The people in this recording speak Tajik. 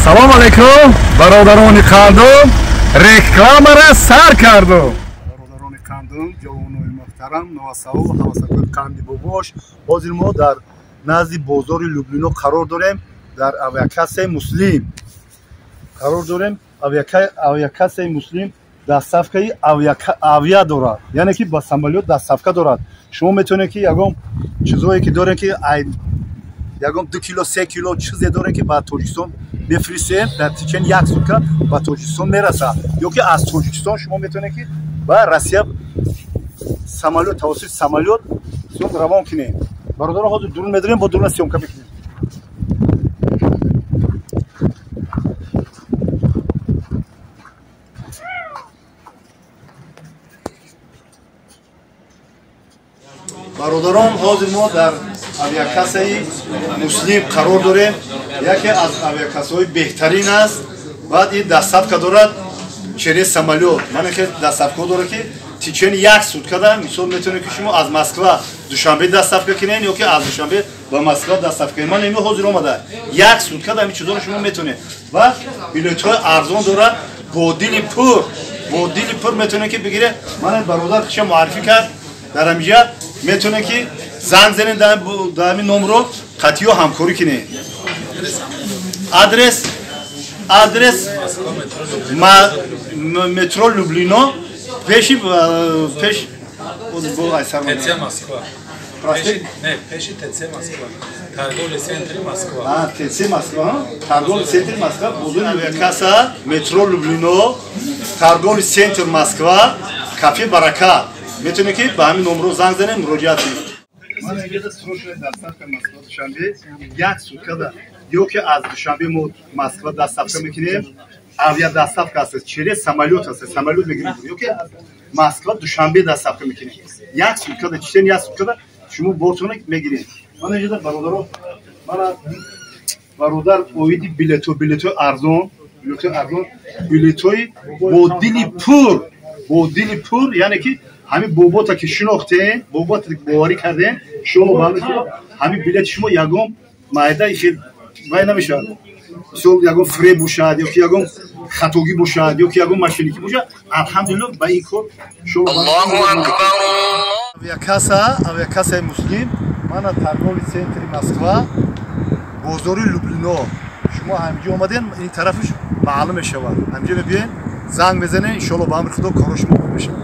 Салом алейкум, бародарони қандум, рекламара сар кардум. Бародарони қандум, ҷавонони муҳтарам, новасаву ҳавасакои қанди бобош, ҳозир мо дар назди бозори Люблино қарор дорем, дар авиакассаи Муслим қарор дорем. Авиакассаи Муслим доставкаи авиа дорад, яъне ки ба самолёт доставка дорад. Шумо метавонед ки ягон чизое ки дорем, ки ягон 2 кило, 3 кило чизе дорем, ки ба Тоҷикистон мефиристем, дар течени як сутка ба Тоҷикистон мерасад. Ё ки аз Тоҷикистон шумо метавонед ки ба Россия самолёт, тавассути самолёт равон кунед. Бародарон, ҳозир дурун медорем, бо дуруна съёмка мекунем. Бародарон, ҳозир мо дар авиакассаи Муслим қарор дорем. Яке аз авиакассаҳои беҳтарин аст. Баъд ин доставка дорад через самолёт. Ман хел доставка дорад, ки течени як суткада, мисол, метавонед ки шумо аз Москва Душанбе доставка кунед ё ки аз Душанбе ба Москва доставка кунед. Ман имрӯз ҳозир омада як суткада ҳамин чизоро шумо метавонед. Ва билетҳои арзон дорад, бо дили пур, бо дили пур метавонед ки бигиред. Ман бародар хиша муаррифӣ кард, дар ҳаминҷа метавонед ки занг занед дар ҳамин номро, қатъиё ҳамкорӣ кунед. Адрес метро Люблино, пеши пеш ТЦ Москва. Не, пеши ТЦ Москва. Торговый центр Москва. А, ТЦ Москва, торговый центр Москва, бозори авиакасса, метро Люблино, торговый центр Москва, кафе Баракат. Метавонед ки ба ҳамин номро занг занед, муроҷиат кунед. Ман инҷа срочная доставка Москва Душанбе як суткада, ё ки аз Душанбе мо Москва доставка мекунем, авиадоставка аст, через самолёт аст, самолёт мегирем, ё ки аз Москва Душанбе доставка мекунем. Як суткада, читен як суткада шумо бортона мегиред. Ман инҷа бародаро, мана бародар оиди билето, билетои арзон, билетои арзон, билетои бо дили пур, бо дили пур, яъне ки ҳамин бобота ки шинохтем, бобота ки боварӣ кардем, шумо ба ҳамин билети шумо ягон майда вай намешавад. Мисол, ягон фиреб бошад, ё ки ягон хатогӣ бошад, ё ки ягон мошенникӣ бошад, алҳамдулилло ба ин кор шумо. Авиакасса, авиакассаи Муслим, мана торговый центри Москва, бозори Люблино. Шумо ҳаминҷо омадем, ин тарафаш маълум мешавад. Ҳаминҷо мебиёед, занг мезанед, иншоалло ба амри Худо коро шумо хуб мешавад.